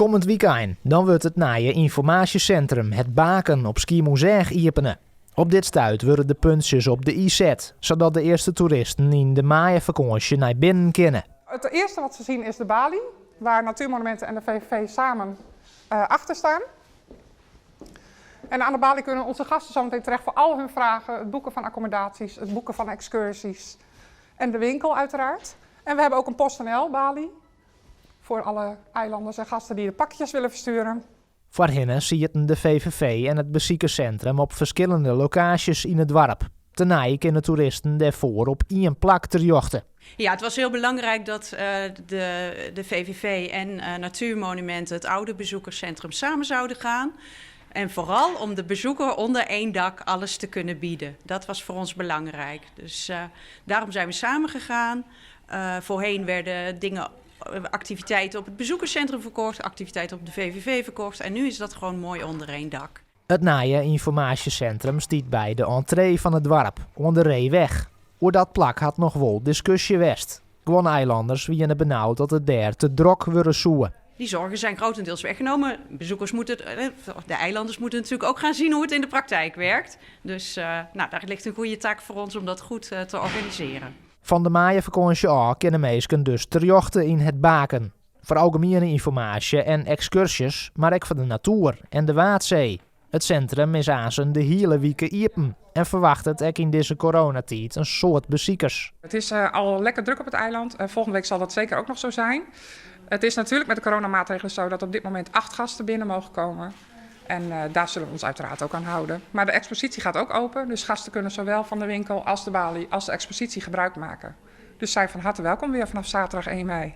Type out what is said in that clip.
Kommend wykein, dan wurdt it nije ynformaasjesintrum Het Baken op Skiermûntseach iepene. Op dit stuit wurde de puntsjes op de i set, sadat de earste toeristen yn de maaiefakânsje nei binnen kinne. Het eerste wat ze zien is de balie, waar Natuurmonumenten en de VVV samen achter staan. En aan de balie kunnen onze gasten zo meteen terecht voor al hun vragen, het boeken van accommodaties, het boeken van excursies en de winkel uiteraard. En we hebben ook een PostNL-balie voor alle eilanders en gasten die de pakjes willen versturen. Foarhinne sieten de VVV en it besikerssintrum op ferskillende lokaasjes yn it doarp. Tenei kinne toeristen dêrfoar op ien plak terjochte. Ja, het was heel belangrijk dat de VVV en Natuurmonumenten, het oude bezoekerscentrum, samen zouden gaan. En vooral om de bezoeker onder één dak alles te kunnen bieden. Dat was voor ons belangrijk. Dus daarom zijn we samen gegaan. Voorheen werden dingen, activiteiten op het bezoekerscentrum verkocht, activiteiten op de VVV verkocht. En nu is dat gewoon mooi onder één dak. It nije ynformaasjesintrum stiet by de entree fan it doarp, oan de Reeweg. Oer dat plak hat noch wol diskusje west. Guon eilanners wiene benaud dat it dêr te drok wurde soe. Die zorgen zijn grotendeels weggenomen. Bezoekers moeten, de eilanders moeten natuurlijk ook gaan zien hoe het in de praktijk werkt. Dus nou, daar ligt een goede taak voor ons om dat goed te organiseren. Fan de maaiefakânsje ôf kinne minsken dus terjochte yn Het Baken. Foar algemiene ynformaasje en ekskurzjes, mar ek foar de natoer en de Waadsee. It sintrum is aansen de hiele wike iepen en ferwachtet ek yn dizze coronatiid in soad besikers. Het is al lekker druk op het eiland. Volgende week zal dat zeker ook nog zo zijn. Het is natuurlijk met de coronamaatregelen zo dat op dit moment 8 gasten binnen mogen komen. En daar zullen we ons uiteraard ook aan houden. Maar de expositie gaat ook open, dus gasten kunnen zowel van de winkel als de balie als de expositie gebruik maken. Dus zijn van harte welkom weer vanaf zaterdag 1 mei.